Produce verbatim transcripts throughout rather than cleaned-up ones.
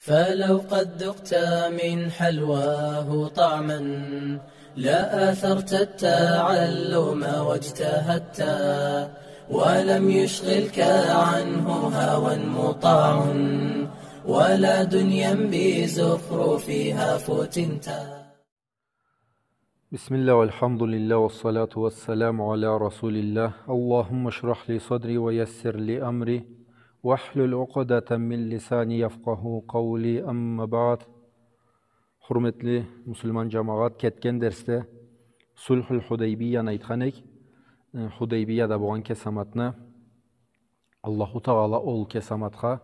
فلو قد ذقت من حلواه طعما لآثرت التعلم واجتهدت، ولم يشغلك عنه هوى مطاع ولا دنيا بزخرفها فتنت. بسم الله والحمد لله والصلاة والسلام على رسول الله. اللهم اشرح لي صدري ويسر لي أمري واحلل عقدة من لساني يفقهوا قولي. أما بعد. Хурметли муслиман джамагъат, кетген дерсде Сулхул Худайбияны айтхан эдик, э, Худайбияда болгъан кесаматны. Аллаху Тагъала ол кесаматха,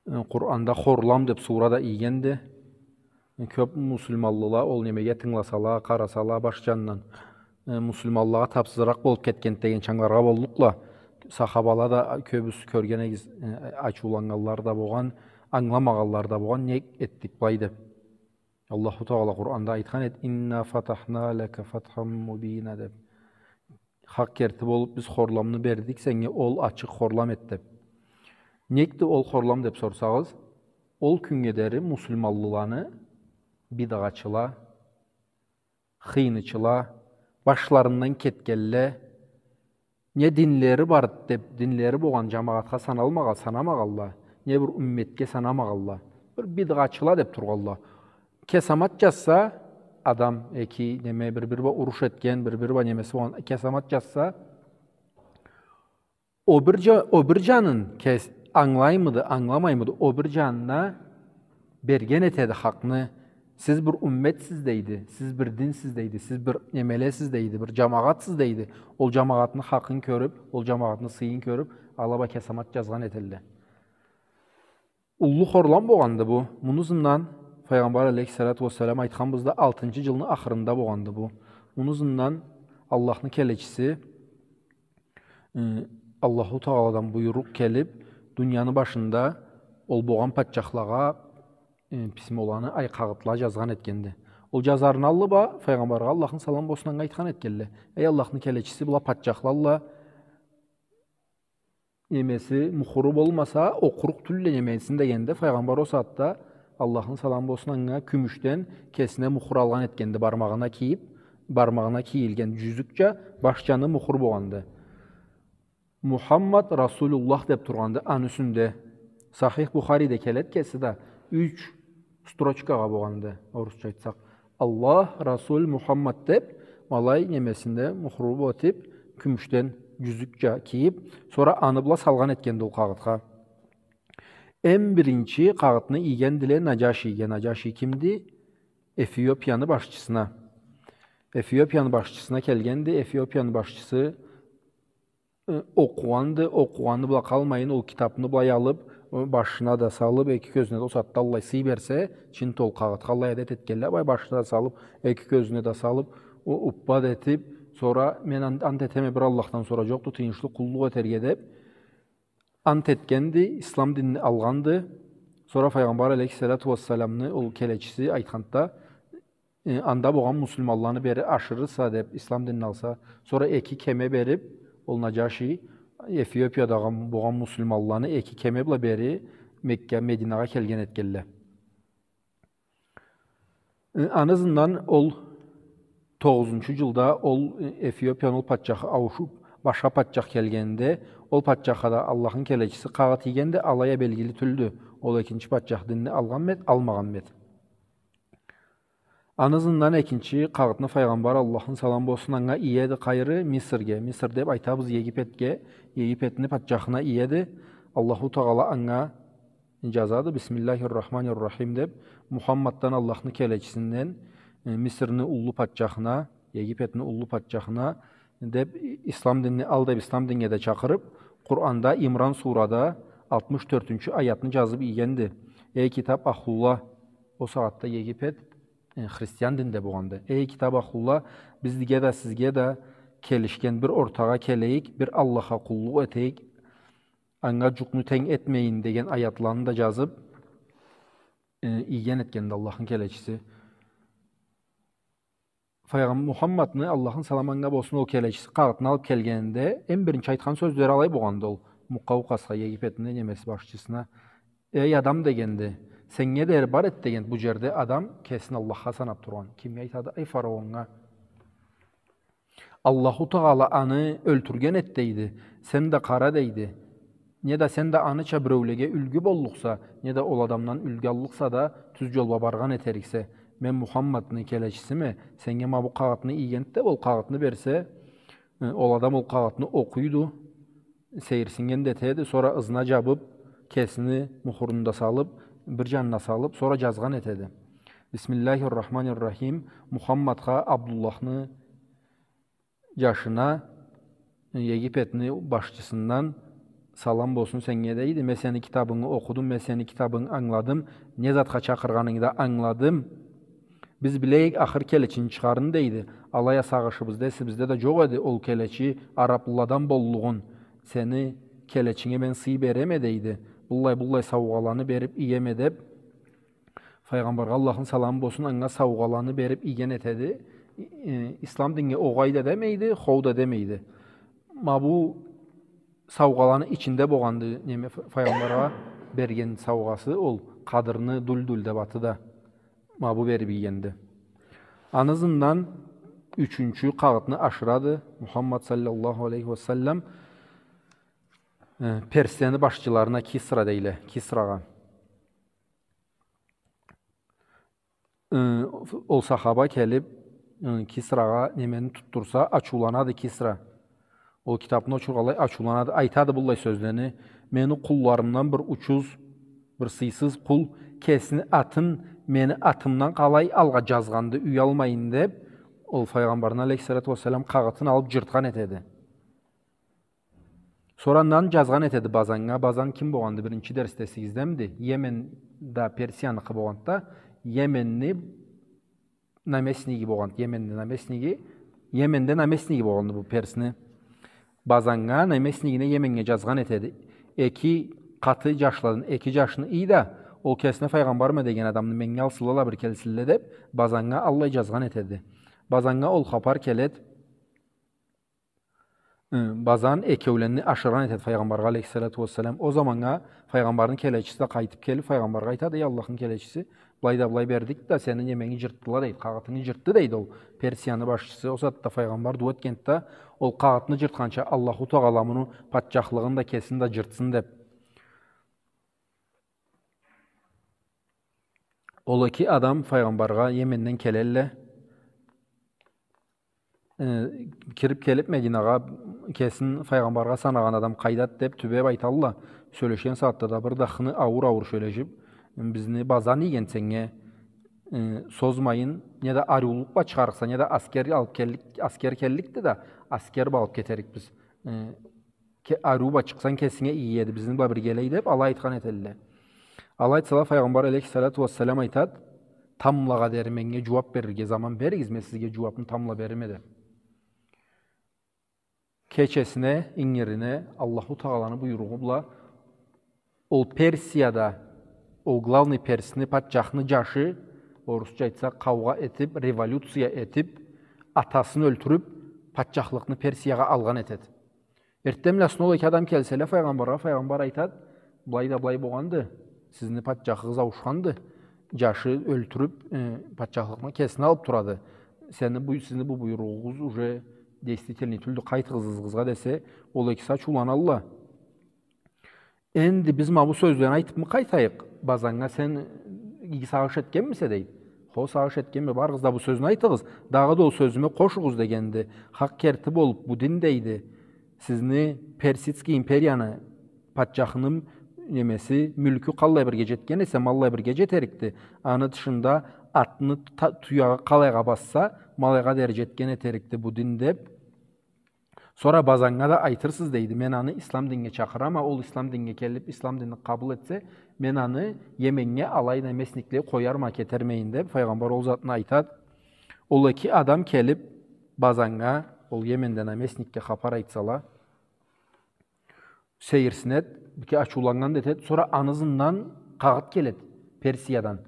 э, Къуранда хорлам деб сура да ийгенди. Кёб муслиманлыла ол немеге тынгыласала, къарасала, баш джанындан, э, муслиманлагъа табсызыракъ болуб кетгенди дегенча ангыларгъа боллукъла. Сахабала да кёбюсю кёрген эдигиз, э, ачыуланнганла да болгъан, ангыламагъанла да болгъан, нек этдик былай деб. Аллаху Тагъала Къуранда айтхан эди: «إنا فتحنا لك فتحا مبينا», — деб. Хакъ керти болуб, биз хорламны бердик сеннге, ол ачыкъ хорлам эди деб. Некди ол хорлам деб сорсагъыз, ол кюннге дери муслиманлыланы бидгъачыла, хыйнычыла, башларындан кетгенле, не динлери бар деб, динлери болгъан джамагъатха саналмагъа-, санамагъанла, не бир умметге санамагъанла. Бир бидгъачыла деб тургъанла. Кесамат джазса, адам эки, неме, бир-бири бла уруш этген, бир-бири бла немеси болгъан, кесамат джазса, о бир джа-, о бир джанын кес-, ангылаймыды, ангыламаймыды, о бир джанына берген этеди хакъны. Сиз бир умметсиз дейди, сиз бир динсиз дейди, сиз бир немелесиз дейди, бир джамагъатсыз дейди. Ол джамагъатны хакъын кёрюб, ол джамагъатны сыйын кёрюб, ала бла кесамат джазгъан этелле. Уллу хорлам болгъанды бу. Муну ызындан Файгъамбар алейхиссалату уассалам айтханбыз да, алтынчы джылны ахырында болгъанды бу. Муну ызындан Аллахны келечиси, э, Аллаху Тагъаладан буйрукъ келиб, дунияны башында ол болгъан патчахлагъа, э, письмоланы, ай, къагъытла джазгъан этгенди. Ол джазарыны аллы бла Файгъамбаргъа, Аллахны саламы болсун анга, айтхан этгенле: «Эй Аллахны келечиси, была патчахла аллы немеси, мухуру болмаса, окъурукъ тюлле немесин», — дегенде, Файгъамбар ол сагъатда, Аллахны саламы болсун анга, кюмюшден кесине мухур алгъан этгенди, бармагъына кийиб, бармагъына кийилген джюзюкча, баш джаны мухур болгъанды. «Мухаммад Расулуллах» деб тургъанды аны юсюнде. Сахих Бухариде келед кеси да, юч строчкагъа болгъанды, орусча айтсакъ. «Аллах, Расул, Мухаммад» деб, ма алай немесинде мухуру этиб, кюмюшден джюзюкча кийиб, сора аны бла салгъан этгенди ол къагъытха. Эм биринчи къагъытны ийгендиле Наджашиге. Наджаши кимди? Эфиопияны башчысына. Эфиопияны башчысына келгенди. Эфиопияны башчысы э, окъугъанды, окъугъаны бла къалмайын, ол китабны былай алыб, э, башына да салыб, эки кёзюне да, ол сагъатда аллай сый берсе, чинти ол къагъытха аллай адет этгенле, былай башына да салыб, эки кёзюне да салыб, о, уппа да этиб, сора: «Мен ан-, ант этеме, бир Аллахдан сора джокъду тыйыншлы къуллукъ этерге», — деб, ант этгенди, ислам динни алгъанды. Сора Файгъамбар алейхиссалату уассаламны ол келечиси айтханда, э, анда болгъан муслиманланы бери ашырырса деб, ислам динни алса, сора эки кеме бериб, ол Наджаши, Эфиопияда болгъан муслиманланы эки кеме бла бери Мекка, Мединагъа келген этгенле. Э, аны ызындан ол тогъузунчу джылда ол, э, Эфиопияны ол патчахы ауушуб, башха патчах келгенинде, ол патчахха да Аллахны келечиси къагъыт ийгенди, алай а белгили тюлдю, ол экинчи патчах динни алгъанмы эд, алмагъанмы эд. Аны ызындан экинчи къагъытны Файгъамбар, Аллахны саламы болсун анга, иеди къайры Мисрге. Миср деб айтабыз Египетге, Египетни патчахына иеди. Аллаху Тагъала анга джазады, «Бисмиллахир-рахманир-рахим» деб, Мухаммаддан, Аллахны келечисинден, э, Мисрни уллу патчахына, Египетни уллу патчахына деб, ислам динни ал деб, ислам динге да чакъырыб, Къуранда Имран сурада алтмыш тёртюнчю аятны джазыб ийгенди. Эй китаб ахлула, ол сагъатда Египет, э, христиан динде болгъанды. Эй китаб ахлула, бизге да, сизге да келишген бир ортагъа келейик, бир Аллахха къуллукъ этейик, анга джукъну тенг этмейин деген аятланы да джазыб, э, ийген этгенди Аллахны келечиси. Файгъам-, Мухаммадны, Аллахны саламы анга болсун, ол келечиси къагъытны алыб келгенинде, эм биринчи айтхан сёзлери алай болгъанды ол Мукъаукъасха, Египетни немеси, башчысына: «Эй адам, — дегенди, Сеннге дери бар эди, деген, бу джерде адам кесин Аллахха санаб тургъан. Кимге айтады? Ай, фараоннга. Аллаху Тагъала аны ёлтюрген эди, дейди. Сен да къара, дейди. Не да сен да аныча биреулеге юлгю боллукъса, не да ол адамдан юлгю аллыкъса да, тюз джолгъа баргъан этериксе. Мен Мухаммадны келечисиме, сеннге ма бу къагъытны ийгенди деб, ол къагъытны берсе, э, ол адам ол къагъытны окъуйду, сейирсиннген да этеди, сора ызына джабыб, кесини мухурун да салыб, бир джанына салыб, сора джазгъан этеди. Бисмиллахир-рахманир-рахим. Мухаммадха, Абдуллахны джашына, Египетни башчысындан салам болсун сеннге, дейди. Мен сени китабынгы окъудум, мен сени китабынгы ангыладым, не затха чакъыргъанынгы да ангыладым. Биз билейик ахыр келечини чыгъарын, дейди. Алай а сагъышыбызда, эсибизде да джокъ эди ол келечи араблыладан боллугъун. Сени келечинге мен сый береме, дейди. Быллай-быллай саугъаланы бериб иеме деб, Файгъамбаргъа, Аллахны саламы болсун, анга саугъаланы бериб ийген этеди. И-, э, ислам динге огъай да демейди, хоу да демейди. Ма бу саугъаланы ичинде болгъанды, неме, ф-, Файгъамбаргъа берген саугъасы, ол къадырны дуль-дуль деб аты да. Ма бу бериб ийгенди. Аны ызындан ючюнчю къагъытны ашырады Мухаммад саллаллаху алейхи ва саллам, э, Персияны башчыларына, Кисра дейле, Кисрагъа. Э, ол сахаба келиб, э, Кисрагъа немени тутдурса, ачыуланады Кисра. Ол китабны ачыргъанлай ачыуланады. Айтады быллай сёзлени: «Мени къулларымдан бир учуз, бир сыйсыз къул кесини атын мени атымдан къалай алгъа джазгъанды, уялмайын», — деб, ол Файгъамбарны, алейхиссалату вассалам, къагъытын алыб джыртхан этеди. Сора андан джазгъан этеди Базаннга. Базан ким болгъанды? Биринчи дерсде эсигиздемиди? Йемен да Персияныкъы болгъанды да, Йеменни наместниги болгъанды. Йеменни наместниги, Йеменде наместниги болгъанды бу Персни. Базаннга, наместнигине, Йеменнге джазгъан этеди. Эки къаты джашладан эки джашны ий да, ол кесине файгъамбарма деген адамны меннге алсынла да бир келсинле деб, Базаннга аллай джазгъан этеди. Базаннга ол хапар келед. Э, Базан экеуленни ашыргъан этед файгъамбаргъа, алейхиссалату вассалам. Ол заманнга файгъамбарны келечиси да къайтыб келиб, файгъамбаргъа айтады: «Эй, Аллахны келечиси, былай да былай бердик да, сени неменги джыртдыла», — дейди, — «къагъытынгы джыртды», — дейди ол Персияны башчысы. Ол сагъатда файгъамбар дуа этгенди да, ол къагъытны джыртханча Аллаху Тагъала муну патчахлыгъын да, кесин да джыртсын деб. Ол эки адам файгъамбаргъа Йеменден келелле. Э, кириб келиб Мединагъа, кесин файгъамбаргъа санагъан адам къайдады деб тюбеб айталла. Сёлешген сагъатда да бир да хыны ауур-ауур сёлешиб, «Бизни Базан ийген сеннге, э, созмайын, не да ариулукъ бла чыгъарыкъса, не да аскер алыб келлик, аскер келликди да, аскер бла алыб кетерикбиз. Э, ке-, ариу бла чыкъсанг, кесинге иги эди, бизни бла биргелей», — деб, алай айтхан этелле. Алай айтсала, файгъамбар алейхиссалату вассалам айтад: «Тамблагъа дери меннге джууаб берирге заман беригиз, мен сизге джууабны тамбла береме», — деб. Кечесине, ингирине, Аллаху Тагъаланы буйругъу бла ол Персияда, ол главный Персни, патчахны джашы, орусча айтсакъ, къаугъа этиб, революция этиб, атасын ёлтюрюб, патчахлыкъны Персиягъа алгъан этед. Эртденблагъысына ол эки адам келселе файгъамбаргъа, файгъамбар айтад: «Былай да былай болгъанды, сизни патчахыгъыз ауушханды, джашы ёлтюрюб, э, патчахлыкъны кесине алыб турады. Сени бу, сизни бу буйругъугъуз уже действительный тюлдю, къайтыгъыз ызыгъызгъа», — десе, ол экиси ачыуланалла. «Энди биз ма бу сёзлени айтыбмы къайтайыкъ Базаннга, сен иги сагъыш этгенмисе?» — дейди. «Хо, сагъыш этгенме, барыгъыз да бу сёзню айтыгъыз, дагъыда ол сёзюме къошугъуз», — дегенди. «Хакъ керти болуб, бу дин, — дейди, — сизни Персидский империяны патчахыны немеси, мюлкю къаллай бирге джетген эсе, ма аллай бирге джетерикди. Аны тышында атны та-, туягъы къалайгъа басса, ма алайгъа дери джетген этерикди бу дин», — деб, Сора Базаннга да айтырсыз, дейди, мен аны ислам динге чакъырама, ол ислам динге келиб, ислам динни къабыл этсе, мен аны Йеменнге алай наместниклей къоярма, кетермейин, деб, файгъамбар ол затны айтад. Ол эки адам келиб, Базаннга, ол Йеменде наместникге хапар айтсала, сейирсинед, бир кесек ачыуланнган да этед. Сора аны ызындан къагъыт келед Персиядан.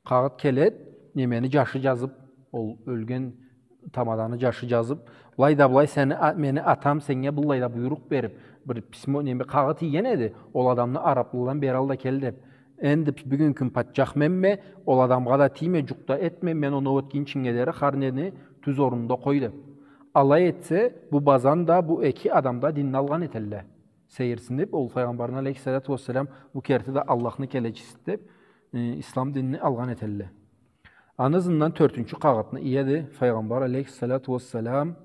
Къагъыт келед, немени джашы джазыб, ол ёлген тамаданы джашы джазыб, былай да былай сени а-, мени атам сеннге быллай да буйрукъ бериб, бир письмо, неме, къагъыт ийген эди, ол адамны араблыладан бери ал да кел деб. Энди бюгюн кюн патчах менме, ол адамгъа да тийме, джукъ да этме, мен оноу этгинчинге дери хар нени тюз орнунда къой, деп. Алай этсе, бу базан да, бу эки адам да динни алгъан этелле. Сейирсинип, ол Файгъамбарны алейхиссалату уассалам, бу керти да Аллахны келечиси деп, э, ислам динни алгъан этелле. Аны ызындан тёртюнчю къагъытны иеди, Файгъамбар алейхиссалату уассалам,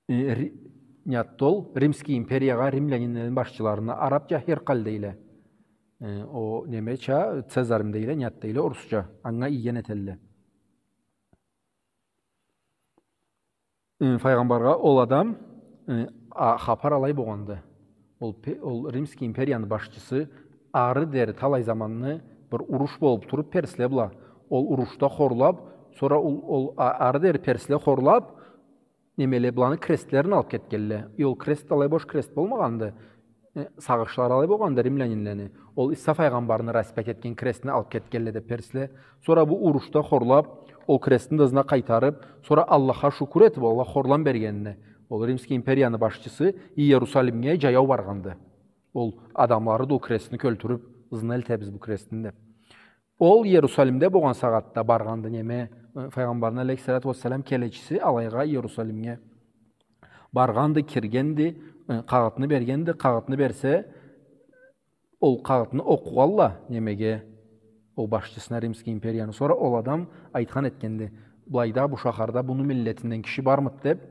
э, Ри-, не затды ол, Римский империягъа, римлянинлени башчыларына, арабча Херкаль дейле. Э, о немеча Цезарем дейле, не зат дейле, орусча. Анга ийген этелле. Э, Файгъамбаргъа ол адам, э, а, хапар алай болгъанды. Ол пе-, ол Римский империяны башчысы ары дери талай заманны бир уруш болуп туруп персле бла. Ол урушда хорлап, сора ол, ол а-, ары дери персле хорлап, немеле, быланы крестлерин алып кетгенле. И ол крест алай бош крест болмагъанды. Э, сагъышлары алай болгъанды римлянинлени. Ол Иса файгъамбарны распять этген крестни алып кетгенле деп персле. Сора бу урушда хорлап, ол крестни да ызына къайтарып, сора Аллахха шукур этип, Аллах хорлам бергенине. Ол Римский империяны башчысы Иерусалимге джаяу баргъанды. Ол адамлары да ол крестни кёлтюрюп, ызына элтебиз бу крестни деп. Ол Иерусалимде болгъан сагъатда баргъанды неме, э, Файгъамбарны алейхиссалату уассалам келечиси алайгъа Иерусалимге баргъанды, киргенди, э, къагъытны бергенди, къагъытны берсе, ол къагъытны окъугъалла немеге, ол башчысына Римский империяны. Сора ол адам айтхан этгенди, былайда бу шахарда муну миллетинден киши бармыды деп,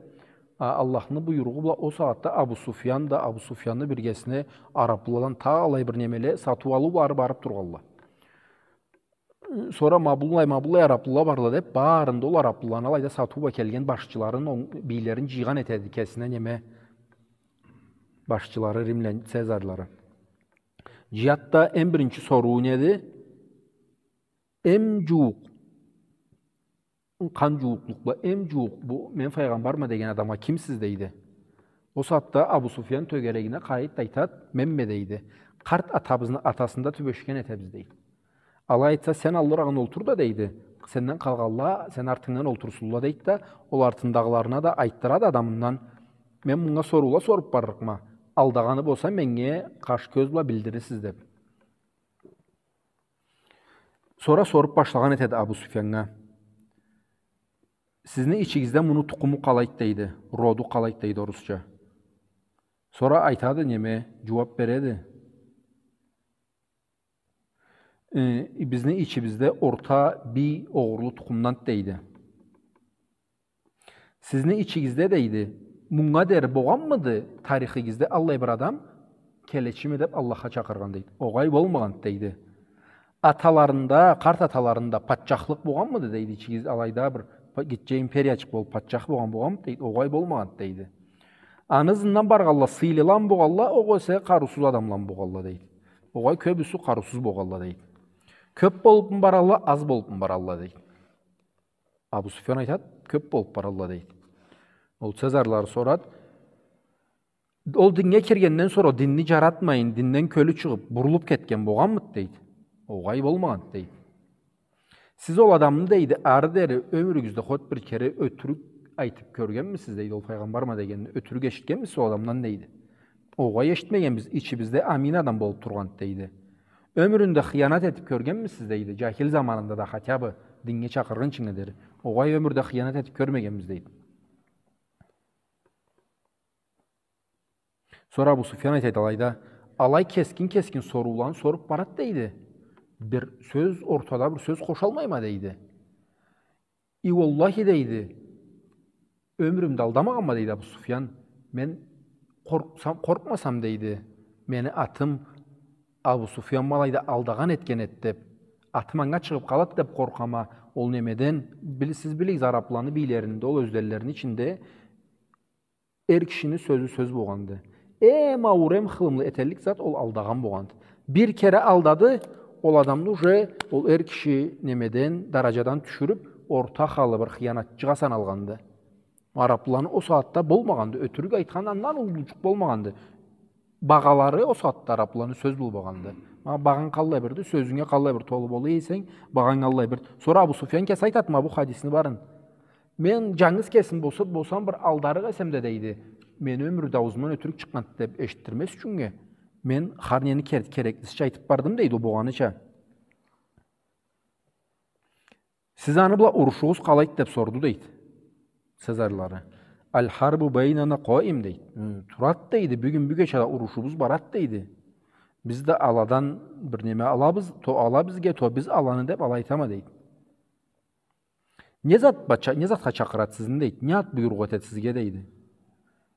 а, Аллахны буйругъу бла ол сагъатда Абу Суфьян да, Абу Суфьянны биргесине арапладан талай бир немеле сатыу-алыу бары барып тургъалла. Сора ма быллай, ма быллай араплыла барла деп, барында ол араплыланы алайда сатыу бла келген башчыларын, он-, бийлерин джыйгъан этеди кесине неме башчылары, римлян, цезарлары. Джихадда эм биринчи соруу неди? Эм джууукъ, къан джууукълукъ бла, эм джууукъ бу, мен файгъамбарма деген адамгъа кимсиз, дейди. Ол сагъатда Абу Суфьян тёгерегине къарайды да айтады, менме, дейди. Къарт атабызны атасын да тюбешген этебиз, дейди. Алай айтса, сен аллырагъын олтур да, дейди. Сенден къалгъанла сен артынгдан олтурсунла, дейди да, ол артындагъыларына да айтдырады адамындан. Мен мынга соруула соруп барлыкъма. Алдагъаны болса, меннге къаш-кёз бла билдирирсиз, деп. Сора соруп башлагъан этеди Абу Суфьяннга. Сизни ичигизде муну тукъуму къалайды, дейди, роду къалайды, дейди орусча. Сора айтады, неме, джууап береди. Э, бизни ичибизде орта бий огъурлу тукъумданды, дейди. Сизни ичигизде, дейди, мынга дери болгъанмыды тарихигизде аллай бир адам келечиме деп Аллахха чакъыргъан, дейди. Огъай, болмагъанды, дейди. Аталарында, къарт аталарында патчахлыкъ болгъанмыды, дейди, ичигиз алайда бир па-, гитче империячыкъ болуп патчах болгъан, болгъанмыды, дейди. Огъай, болмагъанды, дейди. Аны ызындан баргъанла сыйлыламы болгъанла, огъесе къарыусуз адамламы болгъанла, дейди. Огъай, кёбюсю къарыусуз болгъанла, дейди. Кёп болупму баралла, аз болупму баралла, дейди. Абу Суфьян айтады, кёп болуп баралла, дейди. Ол цезарлары сорады, ол диннге киргенден сора динни джаратмайын, динден кёлю чыгъып, бурулуп кетген болгъанмыды, дейди. Огъай, болмагъанды, дейди. Сиз ол адамны, дейди, ары дери ёмюрюгюзде хоть бир кере ётюрюк айтып кёргенмисиз, дейди, ол файгъамбарма дегенни ётюрюк эшитгенмисиз ол адамдан, дейди. Огъай, эшитмегенбиз, ичибизде амин адам болуп тургъанды, дейди. Ёмюрюнде хыянат этип кёргенмисиз, дейди, джахил заманында да, хотя бы диннге чакъыргъынчынга дери. Огъай, ёмюрде хыянат этип кёрмегенбиз, дейди. Сора Абу Суфьян айтады алайда, алай кескин-кескин сорууланы соруп барады, дейди. Бир сёз, ортада бир сёз къошалмайма, дейди. И уаллахи, дейди, ёмюрюмде алдамагъанма, дейди Абу Суфьян. Мен къоркъсам, къоркъмасам, дейди, мени атым Абу Суфьян ма алайда алдагъан этген эди деп, атым анга чыгъып къалады деп къоркъама. Ол немеден, бил-, сиз билигиз, арапланы бийлеринде, ол ёзденлерини ичинде эр кишини сёзю сёз болгъанды. Эм ауур, эм хылымлы этеллик зат ол алдагъан болгъанды. Бир кере алдады, ол адамны уже ол эр киши немеден, дараджадан тюшюрюп, орта халы бир хыянатчыгъа саналгъанды. Арапланы ол сагъатда болмагъанды, ётюрюк айтхан андан уллуджукъ болмагъанды. Багъалары ол сагъатда арапланы сёз болмагъанды. Ма багъанг къаллай бирди, сёзюнге къаллай бир толу бола эсенг, багъанг аллай бир. Сора Абу Суфьян кеси айтады ма бу хадисни барын. Мен джангыз кесим болса, болсам, бир алдарыкъ эсем да, дейди, мени ёмюрде аузумдан ётюрюк чыкъгъанды деп эшитдирмез ючюннге, Мен хар нени кер-, кереклисича айтып бардым, дейди, ол болгъаныча. Сиз аны бла урушугъуз къалайды деп сорду, дейди. Цезарьлары. Аль-харбу байнана къоим, дейди. Хы, турад, дейди, бюгюн, бюгече да урушубуз барад, дейди. Биз да аладан бир неме алабыз, то ала бизге, то биз аланы деп ала айтама, дейди. Не зат ба-, ча-, не затха чакъырад сизни, дейди. Не ат буйрукъ этед сизге, дейди.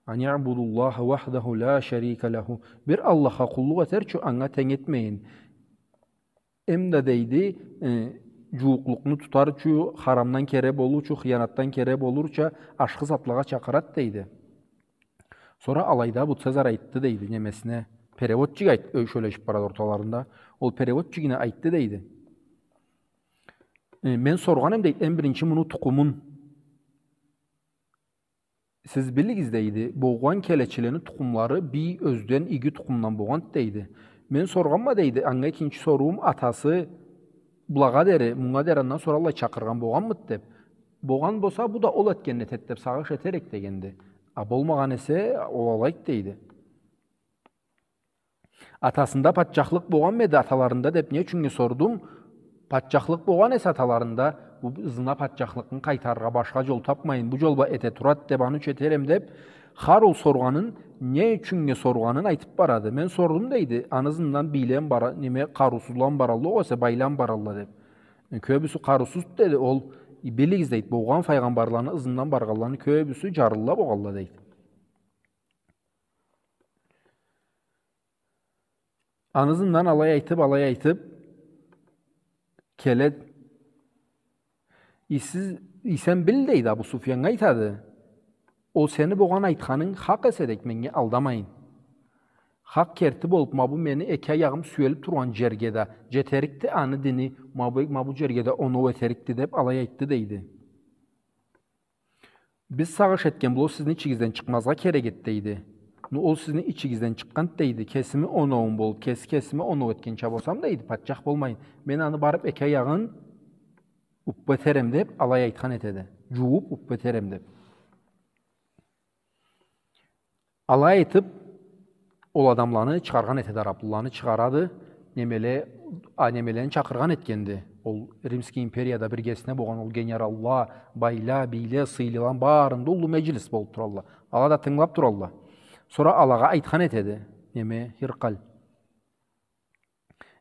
Ан иъбудуллаха вахдаху ла шарика лаху. Бир Аллахха къуллукъ этерча, анга тенг этмейин. Эм да, дейди, э, жууукълукъну тутарча, харамдан кери болурча, хыянатдан кери болурча, ашхы затлагъа чакъырад, дейди. Сора алайда бу Цезарь айтды, дейди, немесине, переводчик айт-, ой, сёлешип барады орталарында. Ол переводчигине айтды, дейди. Э, мен соргъан эм, дейди, эм биринчи муну тукъумун. Сиз билигиз, дейди, болгъан келечилени тукъумлары бий ёзден иги тукъумдан болгъанд, дейди. Мен соргъанма, дейди, анга экинчи соруум, атасы былагъа дери, мунга дери андан сора аллай чакъыргъан болгъанмыд деп. Болгъан болса, бу да ол этгенин этед деп сагъыш этер эк дегенди. А болмагъан эсе, ол алайды, дейди. Атасында патчахлыкъ болгъанмы эди, аталарында деп не ючюннге сордум? Патчахлыкъ болгъан эсе аталарында, бу ызына патчахлыкъны къайтарыргъа башха жол тапмайын, бу жол бла эте турад деп, аны ючюн этерем деп, хар ол соргъанын, не ючюннге соргъанын айтып барады. Мен сордум, дейди, аны ызындан бийле бара-, неме, къарыусузла баралла, огъесе байла баралла деп. Кёбюсю къарыусуз, деди, ол, билигиз, дейди, болгъан файгъамбарланы ызындан баргъанланы кёбюсю жарлыла болгъанла, дейди. Аны ызындан алай айтып, алай айтып, келед. И сиз, и сен бил, дейди, Абу Суфьяннга айтады. Ол сени болгъан айтханынг хакъ эсе, дейди, меннге алдамайын. Хакъ керти болуп, ма бу мени эки аягъым сюелип тургъан жерге да жетерикди, аны дини ма бу, ма бу жерге да оноу этерикди деп алай айтды, дейди. Биз сагъыш этген бла ол сизни ичигизден чыкъмазгъа керек эд, дейди. Ну, ол сизни ичигизден чыкъгъанд, дейди. Кесими оноуум болуп, кеси кесиме оноу этгенча болсам, дейди, патчах болмайын. Мен аны барып эки аягъын уппа этерем деп, алай айтхан этеди. Жууп уппа этерем деп. Алай айтып, ол адамланы чыгъаргъан этеди, араблыланы чыгъарады, немеле, а, немелени чакъыргъан этгенди. Ол Римский империяда биргесине болгъан ол генералла, байла, бийле, сыйлыланы барында уллу меджлис болуп туралла. Ала да тынгылап туралла. Сора алагъа айтхан этеди, неме, Хиркъал.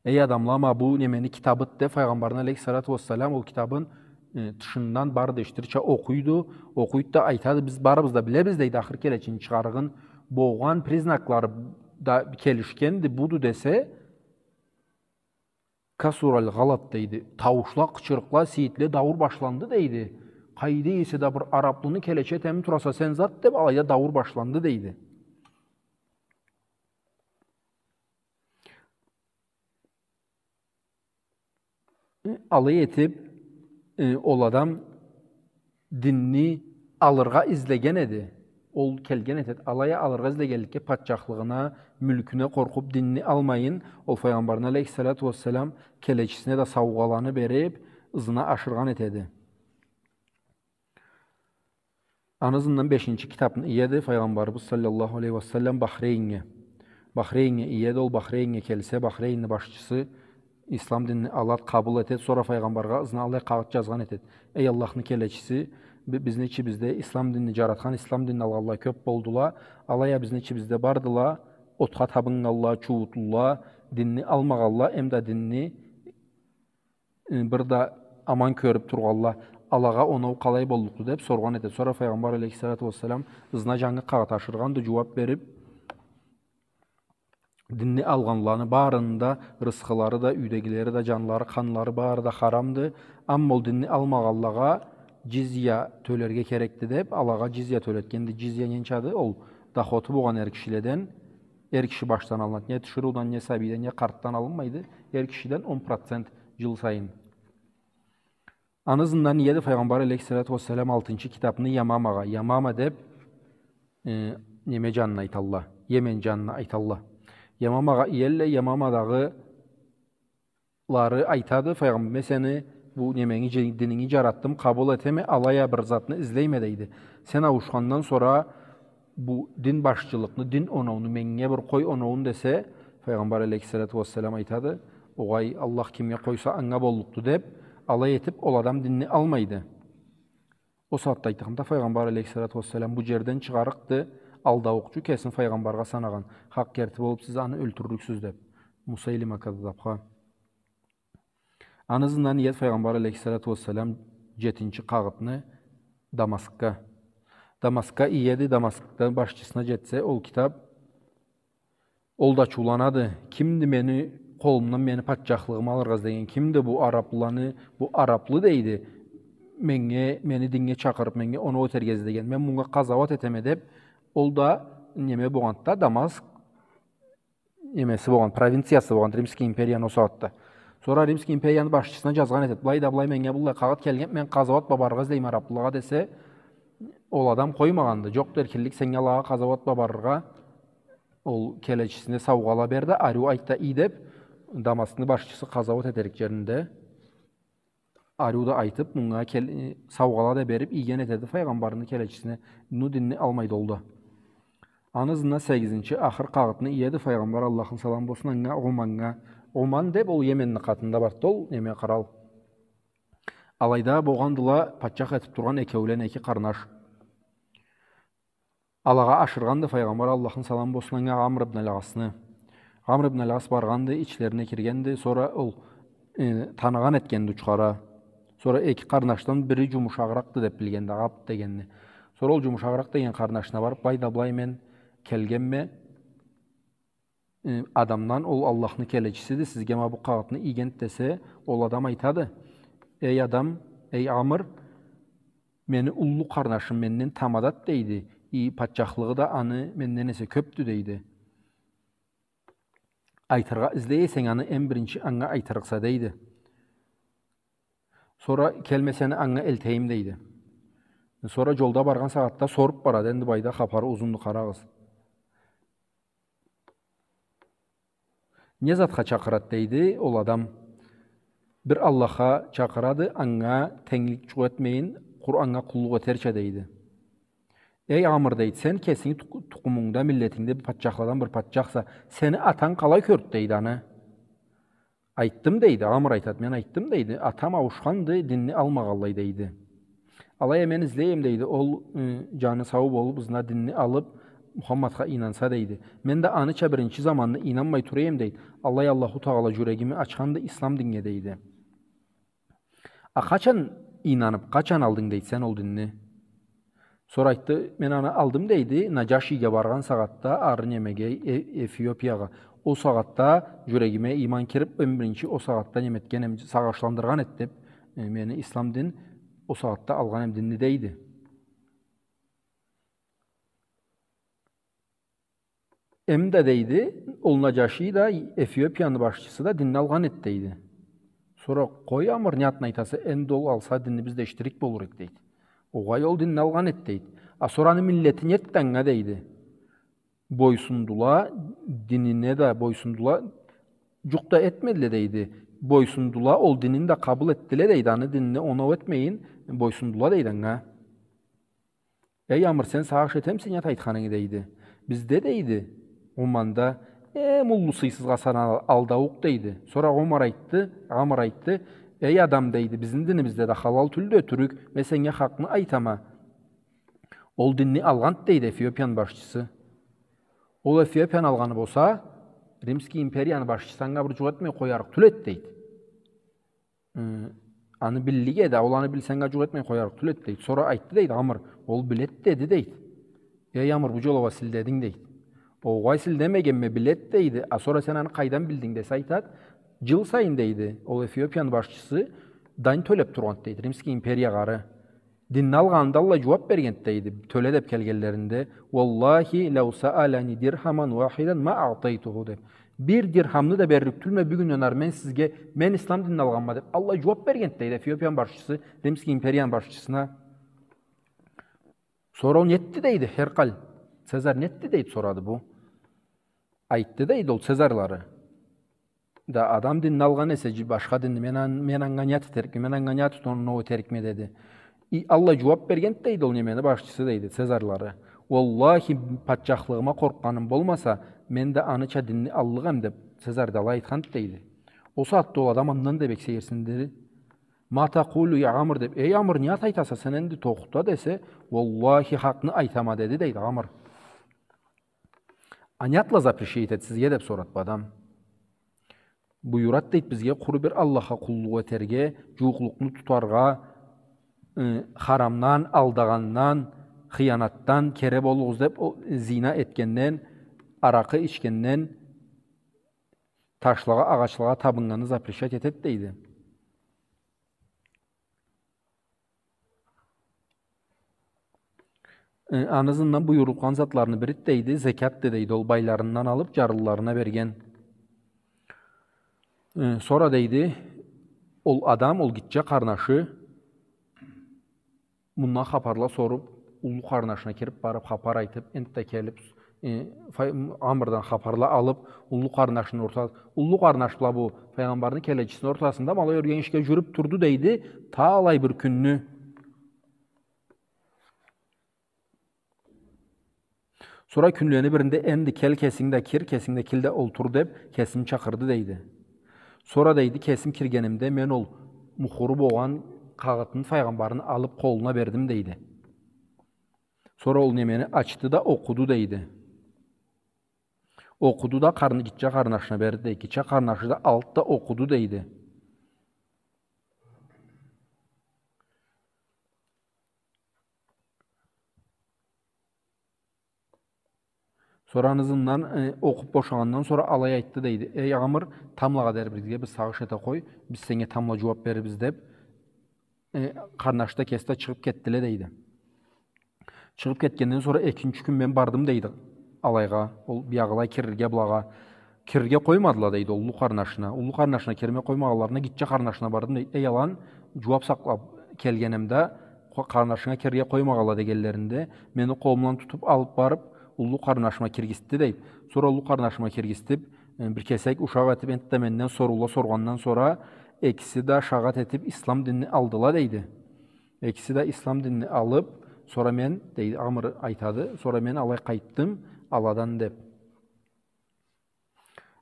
Эй адамла, ма бу немени китабыд деп, Файгъамбарны алейхиссалату уассалам ол китабын, э, тышындан бары да эшитирча окъуйду, окъуйду да айтады, биз барыбыз да билебиз, дейди, ахыр келечини чыгъарыгъын, болгъан признаклары да келишгенди, буду десе, касураль гъалат, дейди, тауушла, къычырыкъла, сейитле, дауур башланды, дейди. Къайда эсе да бир араблыны келечи этеми тураса сен зат деп, алайда дауур башланды, дейди. Алай этип, э, ол адам динни алыргъа излеген эди. Ол келген этед, алай алыргъа излегенликге, патчахлыгъына, мюлкюне къоркъуп, динни алмайын, ол Файгъамбарны алейхиссалату уассалам келечисине да саугъаланы берип, ызына ашыргъан этеди. Аны ызындан бешинчи китапны иеди Файгъамбарыбыз саллаллаху алейхи ва саллам Бахрейннге. Бахрейннге иеди, ол Бахрейннге келсе, Бахрейнни башчысы ислам динни алад, къабыл этед, сора Файгъамбаргъа ызына алай къагъыт жазгъан этед. Эй Аллахны келечиси, би-, бизни ичибизде ислам динни жаратхан, ислам динни алгъанла кёп болдула, алай а бизни ичибизде бардыла, отха табыннганла, чууутлула, динни алмагъанла, эм да динни э, бир да аман кёрюп тургъанла, алагъа оноу къалай боллукъду деп соргъан эди. Сора Файгъамбар алейхиссалату уассалам ызына жангы къагъыт ашыргъанды, жууап берип, динни алгъанланы барыны да рысхылары да, юйдегилери да, жанлары, къанлары бары да харамды. Амма ол динни алмагъанлагъа жизья тёлерге керекди деп, алагъа жизья тёлетгенди. Жизья ненчады? Ол дохоту болгъан эр кишиледен, эр киши башдан алынады. Не тиширыудан, не сабийден, не къартдан алынмайды. Эр кишиден он процент жыл сайын. Аны ызындан иеди Файгъамбар алейхиссалату уассалам алтынчы китапны Ямамагъа. Ямама деп, э, неме жанына айталла. Йемен жанына айталла. Ямамагъа иелле, Ямамадагъы лары айтады, Файгъамбар, мен сени бу неменги, жи-, дининги жаратдым, къабыл этеме, алай а бир затны излейме, дейди. Сен ауушхандан сора бу дин башчылыкъны, дин оноуну меннге бир къой оноуун десе, Файгъамбар алейхиссалату уассалам айтады: «Огъай, Аллах кимге къойса, анга боллукъду», — деп, алай этип, ол адам динни алмайды. Ол сагъатда айтханда, Файгъамбар алейхиссалату уассалам бу джерден чыгъарыкъды, алдаукъчу, кесин файгъамбаргъа санагъан, хакъ керти болуп, сиз аны ёлтюрюрюксюз деп, Мусайлима каззапха. Аны ызындан иеди Файгъамбар алейхиссалату уассалам джетинчи къагъытны Дамаскга. Дамаскга иеди, Дамаскдан башчысына джетсе, ол китап, ол да ачыуланады. «Кимди мени къолумдан мени патчахлыгъымы алыргъа излеген? Кимди бу араплыланы, бу араплы, — дейди, — меннге, мени диннге чакъырып, меннге оноу этерге излеген? Мен мунга къазауат этеме», — деп, ол да неме болгъанды да, Дамаск немеси болгъан, провинциясы болгъан Римский империяны ол сагъатда. Сора Римский империяны башчысына джазгъан этеди: «Былай да былай, меннге быллай къагъыт келген, мен къазауат бла барыргъа излейме араплылагъа», — десе, ол адам къоймагъанды. «Джокъду эркинлик сеннге алагъа къазауат бла барыргъа, ол келечисине саугъала бер да, ариу айт да ий», — деп, Дамаскны башчысы къазауат этерик джеринде ариу да айтып, мунга кел-, э, саугъала да берип, ийген этеди файгъамбарны келечисине, но динни алмайды ол да. Аны ызындан сегизинчи, ахыр къагъытны иеди файгъамбар, Аллахны саламы болсун анга, Оманнга. Оман деп, ол Йеменни къатында барды ол, неме, кърал. Алайда болгъандыла патчах этип тургъан экеулен, эки къарнаш. Алагъа ашыргъанды файгъамбар, Аллахны саламы болсун анга, Амр ибн аль-Асны. Амр ибн аль-Ас баргъанды, ичлерине киргенди, сора ол, э, таныгъан этгенди учхара. Сора эки къарнашдан бири джумушагъыракъды деп билгенди, Абд дегенни. Сора ол джумушагъыракъ деген къарнашына барып: «Былай да былай, мен келгенме, э, адамдан, ол Аллахны келечисиди, сизге ма бу къагъытны ийгенди», — десе, ол адам айтады: «Эй адам, эй Амр, мени уллу къарнашым менден тамадады, — дейди, — и патчахлыгъы да аны менден эсе кёпдю, — дейди. — Айтыргъа излей эсенг аны, эм биринчи анга айтырыкъса, — дейди. — Сора келмесени анга элтейим», — дейди. Сора джолда баргъан сагъатда соруп барады. Энди былайда хапары узунду, къарагъыз. Не затха чакъырады, дейди, ол адам? Бир Аллахха чакъырады, анга тенглик джукъ этмейин, къуру анга къуллукъ этерча, дейди. Эй Амр, дейди, сен кесинги тук-, тукъумунгда, миллетингде бир патчахладан бир патчахса, сени атанг къалай кёрдю, дейди, аны? Айтдым, дейди, Амр айтады, мен айтдым, дейди, атам ауушханды, динни алмагъанлай, дейди. Алай а мен излейме, дейди, ол, ы, джаны сау болуп, ызына динни алып, Мухаммадха ийнанса, дейди. Мен да аныча биринчи заманны ийнанмай тура эдим, дейди. Алай Аллаху Тагъала джюрегими ачханды ислам диннге, дейди. А къачан ийнанып, къачан алдынг, дейди, сен ол динни? Сора айтды, мен аны алдым, дейди, Наджашиге баргъан сагъатда, ары немеге, Э-, Эфиопиягъа. Ол сагъатда джюрегиме иман кирип, эм биринчи ол сагъатда неме этген эм, сагъышландыргъан эди деп, э, мени ислам дин, ол сагъатда алгъан эм динни, дейди. Эм да, дейди, ол Наджаши да, Эфиопияны башчысы да динни алгъан эди, дейди. Сора, къой, Амр, не затны айтаса, энди ол алса, динибиз да эшитирик болур эди, дейди. Огъай, ол динни алгъан эди, дейди. А сора аны миллети не этди анга, дейди. Бойсундула, динине да бойсундула, джукъ да этмедиле, дейди. Бойсундула, ол динин да къабыл этдиле, дейди. Аны динине оноу этмейин, бойсундула, дейди, анга. Эй Амр, сен сагъыш этемисе не зат айтханынгы, дейди. Бизде, дейди, Оманда эм уллу сыйсызгъа санала-, алдаукъ, дейди. Сора Омар айтды, Амр айтды, эй адам, дейди, бизни динибизде да халал тюлдю ётюрюк, мен сеннге хакъны айтама. Ол динни алгъанды, дейди, Эфиопияны башчысы. Ол Эфиопияны алгъаны болса, Римский империяны башчысы анга бир джукъ этмей къоярыкъ тюл эди, дейди. Ы, аны биллик эди, ол аны билсе анга джукъ этмей къоярыкъ тюл эди, дейди. Сора айтды, дейди, Амр, ол биледи, деди, дейди. Эй Амр, бу джол уа силдединг, дейди. Огъай, силдемегенме, биледи, дейди. А сора сен аны къайдан билдинг, десе, айтады, джыл сайын, дейди, ол Эфиопияны башчысы дань тёлеп тургъанды, дейди, Римский империягъа ары. Динни алгъанында аллай джууап берген, дейди, тёле деп келгенлеринде, «Уаллахи, лау саалани дирхаман уахидан ма аътайтуху», — деп. «Бир дирхамны да берлик тюлме бюгюнден ары мен сизге, мен ислам динни алгъанма», — деп, аллай джууап берген, дейди, Эфиопияны башчысы Римский империяны башчысына. Сора ол нетди, дейди, Херкаль, Цезарь нетди, дейди, сорады бу. Айтды, дейди, ол Цезарьлары. Да адам динни алгъан эсе, джи-, башха динни, мен ан-, мен анга не зат этерикме, мен анга не зат оноу этерикме, деди. И аллай джууап берген, дейди, ол немени башчысы, дейди, Цезарьлары. «Уаллахи, патчахлыгъыма къоркъгъаным болмаса, мен да аныча динни аллыкъ эм», — деп, Цезарь да алай айтханды, дейди. Ол сагъатда ол адам андан да бек сейирсинди. «Ма такъулу я Амр?» — деп. «Эй, Амр, не зат айтаса сен энди, тохта», — десе, «Уаллахи, хакъны айтама», — деди, дейди, Амр. «А не затла запрещать этеди сизге?» — деп сорады бу адам. «Буюрады, дейди, бизге къуру бир Аллахха къуллукъ этерге, джууукълукъну тутаргъа, э, харамдан, алдагъандан, хыянатдан кери болугъуз деп, ол зина этгенден, аракъы ичгенден, ташлагъа, агъачлагъа табыннганны запрещать этеди», — дейди. Э, аны ызындан буюрулгъан затларыны бириди, дейди, зекятды, дейди, ол байларындан алып, джарлыларына берген. Э, сора, дейди, ол адам, ол гитче къарнашы мындан хапарла соруп, уллу къарнашына кирип барып, хапар айтып, энтда келип, э, Фай-, Амрдан хапарла алып, уллу къарнашыны орта-, уллу къарнаш бла бу Файгъамбарны келечисини ортасында ма алай ёрген ишге джюрюп турду, дейди, талай бир кюнню. Сора кюнлени биринде: «Энди кел, кесинг да кир, кесинг да кел да олтур», — деп, кесин чакъырды, дейди. Сора, дейди, кесим киргенимде, мен ол мухуру болгъан къагъытны Файгъамбарны алып къолуна бердим, дейди. Сора ол немени ачды да окъуду, дейди. Окъуду да къарны-, гитче къарнашына берди, дейди. Гитче къарнашы да алды да окъуду, дейди. Сора аны ызындан, э, окъуп бошагъандан сора алай айтды, дейди: «Эй, Амр, тамблагъа дери бизге бир сагъыш эте къой, биз сеннге тамбла джууап берирбиз», — деп, э, къарнашы да, кеси да чыгъып кетдиле, дейди. Чыгъып кетгенден сора экинчи кюн мен бардым, дейди, алайгъа, ол биягъылай кирирге былагъа. Кирирге къоймадыла, дейди, уллу къарнашына. Уллу къарнашына кирме къоймагъанларына гитче къарнашына бардым, дейди. Эй, алан, джууап сакълап келгеним да, къо-, къарнашынга кирирге къоймагъанла дегенлеринде, мени къолумдан тутуп алып барып, уллу къарнашыма киргизди, дейди. Сора уллу къарнашыма киргизтип, э, бир кесек ушакъ этип, энтда менден соруула соргъандан сора, экиси да шагъат этип, ислам динни алдыла, дейди. Экиси да ислам динни алып, сора мен, дейди, Амр айтады, сора мен алай къайтдым аладан, деп.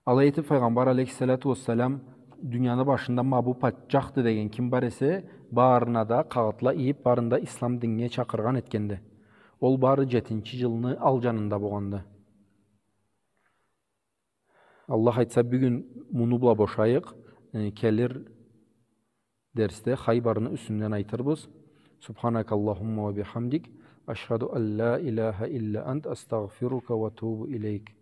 Алай этип, Файгъамбар алейхиссалату уассалам дунияны башында ма бу патчахды деген ким бар эсе, барына да къагъытла ийип, барын да ислам динге чакъыргъан этгенди. Ол бары джетинчи джылны ал джанында болгъанды. Аллах айтса, бюгюн муну бла бошайыкъ, э, келир дерсде Хайбарны юсюнден айтырбыз. سبحانك اللهم وبحمدك، أشهد أن لا إله إلا أنت، أستغفرك وأتوب إليك.